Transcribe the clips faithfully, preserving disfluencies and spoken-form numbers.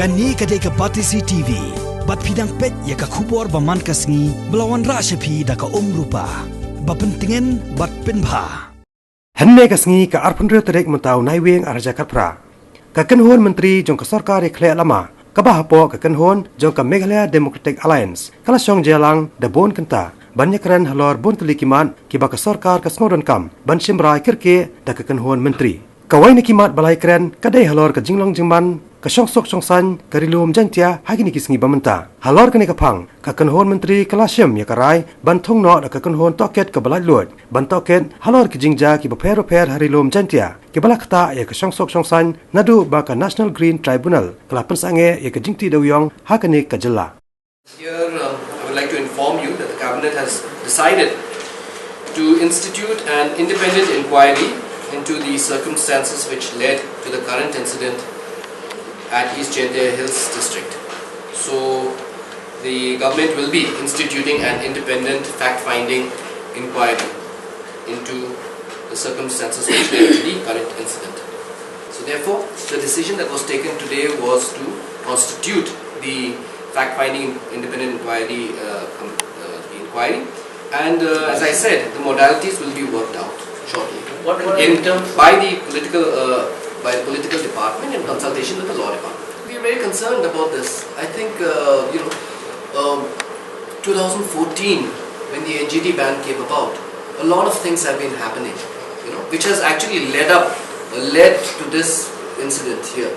Kane ka dei ka Batesi T V. Bad phi dang peit ïa ka khubor ba man ka sngi, ba la wanrah sha phi da ka Umrupa. Ba pyntngen bad pynbha. Hynne ka sngi ka arphew hynriew tarik mynta u Naiwieng arhajar khatphra, ka kynhun myntri jong ka sorkar ïakhleh lama, kaba hapoh ka kynhun jong ka Meghalaya Democratic Alliance, ka la shong jia lang da bun kynta ban ïakren halor bun tylli ki mat kiba ka sorkar ka sngewdonkam ban shim rai kyrkieh da ka kynhun myntri. Kawei na ki mat ba la ïakren ka dei halor ka jinglong jingman, ka shongsuk shongsaiñ ka Ri Lum Jaiñtia ha kine ki sngi ba mynta. Halor kane ka phang, ka kynhun myntri ka la shim ïa ka rai ban thung noh da ka kynhun tohkit kaba laitluid ban tohkit halor ki jingjia kiba pher bapher ha Ri Lum Jaiñtia, kiba la ktah ïa ka shongsuk shongsaiñ naduh ba ka National Green Tribunal ka la pynsangeh ïa ka jingtih dewiong ha kane ka jylla. Here, um, I would like to inform you that the Cabinet has decided to institute an independent inquiry into the circumstances which led to the current incident at East Jaintia Hills District. So, the government will be instituting an independent fact-finding inquiry into the circumstances which led to the current incident. So therefore, the decision that was taken today was to constitute the fact-finding independent inquiry, uh, com-, uh, inquiry. And, uh, as I said, the modalities will be worked out shortly. What about in, in terms by the political, uh, by the political department in consultation with the law department. We are very concerned about this. I think, uh, you know, um, two thousand fourteen, when the N G T ban came about, a lot of things have been happening, you know, which has actually led up, led to this incident here.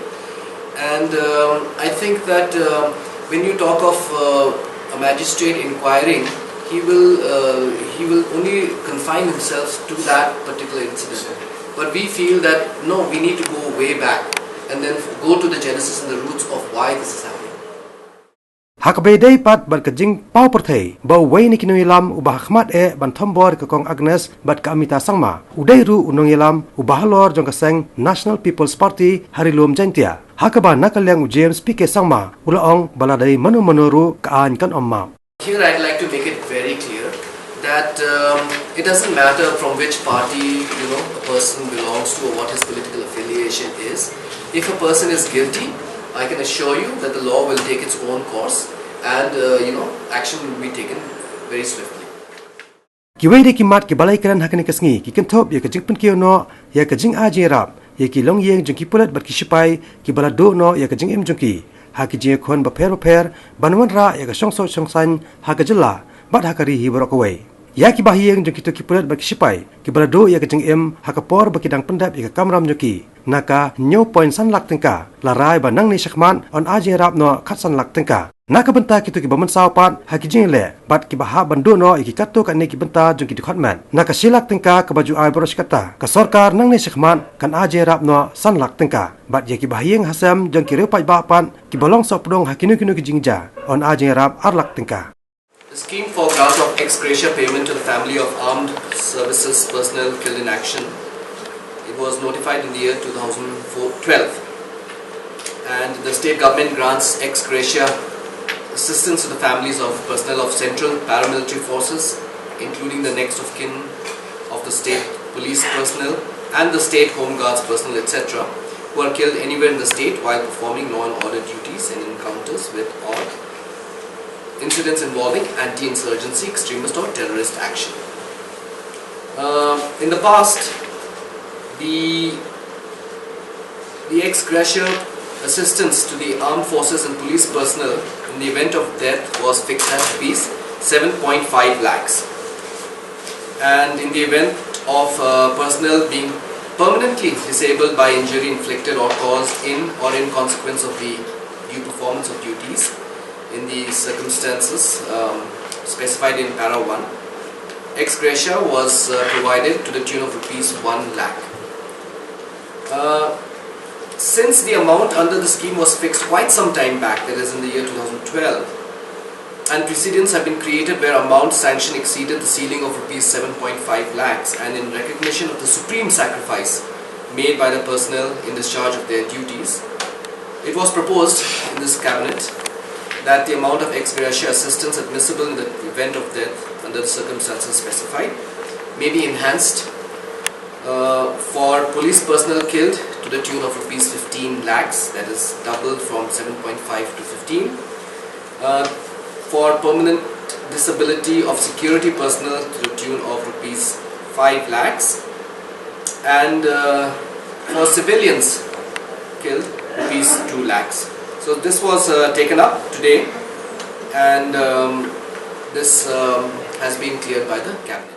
And, um, I think that, um, when you talk of, uh, a magistrate inquiring, he will, uh, he will only confine himself to that particular incident. But we feel that, no, we need to go way back and then go to the genesis and the roots of why this is happening. Ha kaba ïadei pat bad ka jingpaw pyrthei ba uwei na ki nongïalam uba ha khmat eh ban thombor ïa ka Kong Agnes bad ka Amita Sangma, u dei ruh u nongïalam uba halor jong ka seng National People's Party ha Ri Lum Jaiñtia. Ha kaba na ka liang u James P K Sangma u la ong ba la dei mano mano ruh ka aiñ kan ym map. Here I'd like to make it very clear that, um, it doesn't matter from which party, you know, a person belongs to or what his political affiliation is. If a person is guilty, I can assure you that the law will take its own course and, uh, you know, action will be taken very swiftly. Kiwei de ki mat kiba la ïakren ha kane ka sngi ki kynthup ïa ka jingpynkiew noh ïa ka jingai jingïarap ïa ki longïing jong ki pulit bad ki sipai kiba la duh noh ïa ka jingim jong ki ha ki jingïakhun bapher bapher ban wanrah ïa ka shongsuk shongsaiñ ha ka jylla bad ha ka ri hi baroh kawei. Ïa kiba ha ïing jong kito ki pulit bad ki sipai kiba la duh ïa ka jingim ha ka por ba ki dang pyndep ïa ka kamram jong ki na ka hynñiew point san lak tyngka, la rai ba nangne shakhmat yn ai jingïarap noh khatsan lak tyngka. Na ka bynta kito kiba mynsaw pat ha ki jingïaleh bad kiba hap ban duh noh ïa ki katto katne ki bynta jong ki dkhot met, na ka shi lak tyngka kaba ju ai baroh shi katta, ka sorkar nangne shakhmat kan ai jingïarap noh san lak tyngka. Bad ïa kiba ha ïing ha sem jong ki riew paidbah pat kiba long sohpdung ha kino kino ki jingjia, yn ai jingïarap ar lak tyngka. The scheme for grant of ex gratia payment to the family of armed services personnel killed in action, it was notified in the year two thousand twelve, and the state government grants ex gratia assistance to the families of personnel of central paramilitary forces, including the next of kin of the state police personnel and the state home guards personnel, et cetera, who are killed anywhere in the state while performing law and order duties and encounters with or incidents involving anti-insurgency, extremist or terrorist action. Uh, in the past, the, the ex gratia assistance to the armed forces and police personnel in the event of death was fixed at rupees seven point five lakhs. And in the event of, uh, personnel being permanently disabled by injury inflicted or caused in or in consequence of the due performance of duties, in the circumstances, um, specified in para one, ex gratia was, uh, provided to the tune of rupees one lakh. Uh, since the amount under the scheme was fixed quite some time back, that is in the year two thousand twelve, and precedents have been created where amount sanctioned exceeded the ceiling of rupees seven point five lakhs, and in recognition of the supreme sacrifice made by the personnel in discharge of their duties, it was proposed in this cabinet that the amount of ex gratia assistance admissible in the event of death under the circumstances specified may be enhanced, uh, for police personnel killed to the tune of rupees fifteen lakhs, that is doubled from seven point five to fifteen. Uh, for permanent disability of security personnel to the tune of rupees five lakhs, and uh, for civilians killed, rupees two lakhs. So this was uh, taken up today, and um, this um, has been cleared by the cabinet.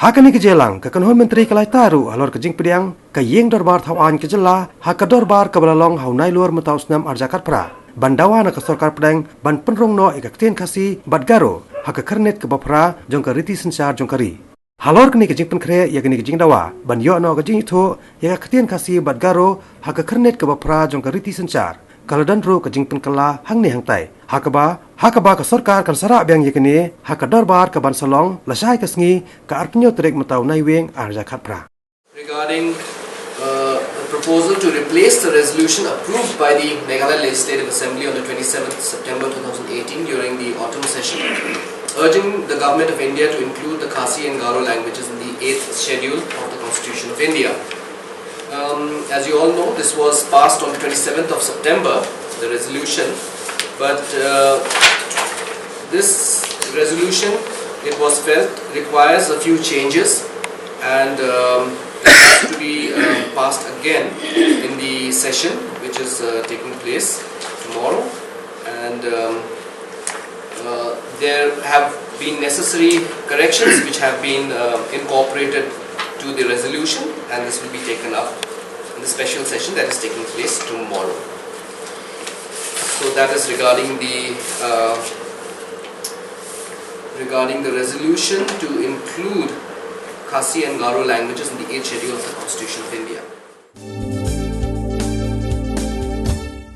Ha kane ka jingïalang, ka kynhun myntri ka la ïatai ruh halor ka jingpdiang ka ïing dorbar thaw aiñ ka jylla ha ka dorbar kaba la long ha u Nailur mynta u snem arhajar khatphra, ban dawa na ka sorkar pdeng ban pynrung noh ïa ka ktien Khasi bad Garo ha ka khyrnit kaba phra jong ka riti synshar jong ka ri. Halor kane ka jingpynkhreh ïa kane ka jingdawa ban ïoh noh ka jingithuh ïa ka ktien Khasi bad Garo ha ka khyrnit kaba phra jong ka riti synshar, ka la don ruh ka jingpynkylla hangne hangtai, ha kaba, ha kaba ka sorkar kan sa rah biang ïa kane ha ka dorbar kaban sa long lashai ka sngi, ka arphew tarik mynta u Naiwieng arhajar khatphra. Regarding uh, the proposal to replace the resolution approved by the Meghalaya Legislative Assembly on the twenty-seventh September two thousand eighteen during the autumn session, urging the Government of India to include the Khasi and Garo languages in the eighth Schedule of the Constitution of India. Um, as you all know, this was passed on the twenty-seventh of September, the resolution, but uh, this resolution, it was felt, requires a few changes, and um, it has to be uh, passed again in the session which is uh, taking place tomorrow, and um, uh, there have been necessary corrections which have been uh, incorporated to the resolution, and this will be taken up in the special session that is taking place tomorrow. So that is regarding the uh, regarding the resolution to include Khasi and Garo languages in the eighth Schedule of the Constitution of India.